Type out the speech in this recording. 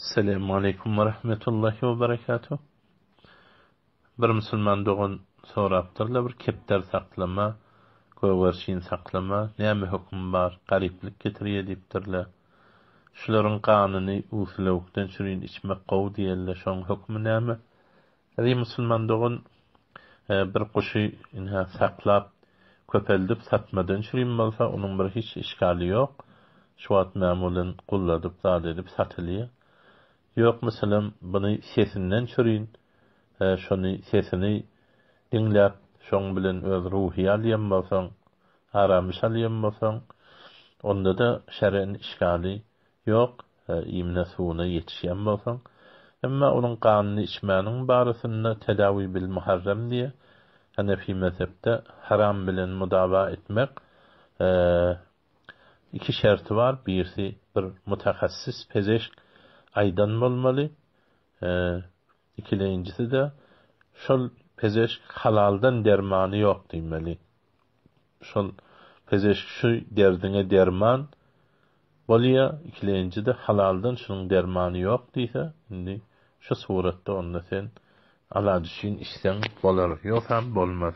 Esselamu aleýkum we rahmetullahi we berekatuh. Bir musulman dogan sorapdyrlar, bir kepder saklama, gögerçin saklama näme hökümi bar, garyplyk getirýär diýipdirler. Şularyň ganyny usulewükden çürin içmek gowy diýerler, şoň hökümi näme? Eziz musulman dogan, bir guşy ynha saklap, köpeldip satmadan çürim bolsa, onuň bir hiç işgali ýok. Şu wagt mämulen gulladyp zat edip satylýar. Ýok meselem, buny sesinden çürin, şony sesini diňläp, şoň bilen öz ruhy alýan bolsaň, aramyş alýan bolsaň, onda-da şer'en işgali Ýok, iýmine suwuna ýetişýän bolsaň. Emma onuň ganyny içmäniň barasynda tedawi bil muharrem diýe, Hanefi mezhepde haram bilen mudawa etmek iki şerti bar, birisi bir mutahassis pezeşk aýdan bolmaly, ikilenjisi-de şol pezeşk halaldan dermany ýok diýmeli. Şol pezeşk şu derdiňe derman bolýa, ikilenjide halaldan şunuň dermany ýok diýse, indi şu suratda onda sen alajy üçin içseň bolar, ýogsam bolmaz.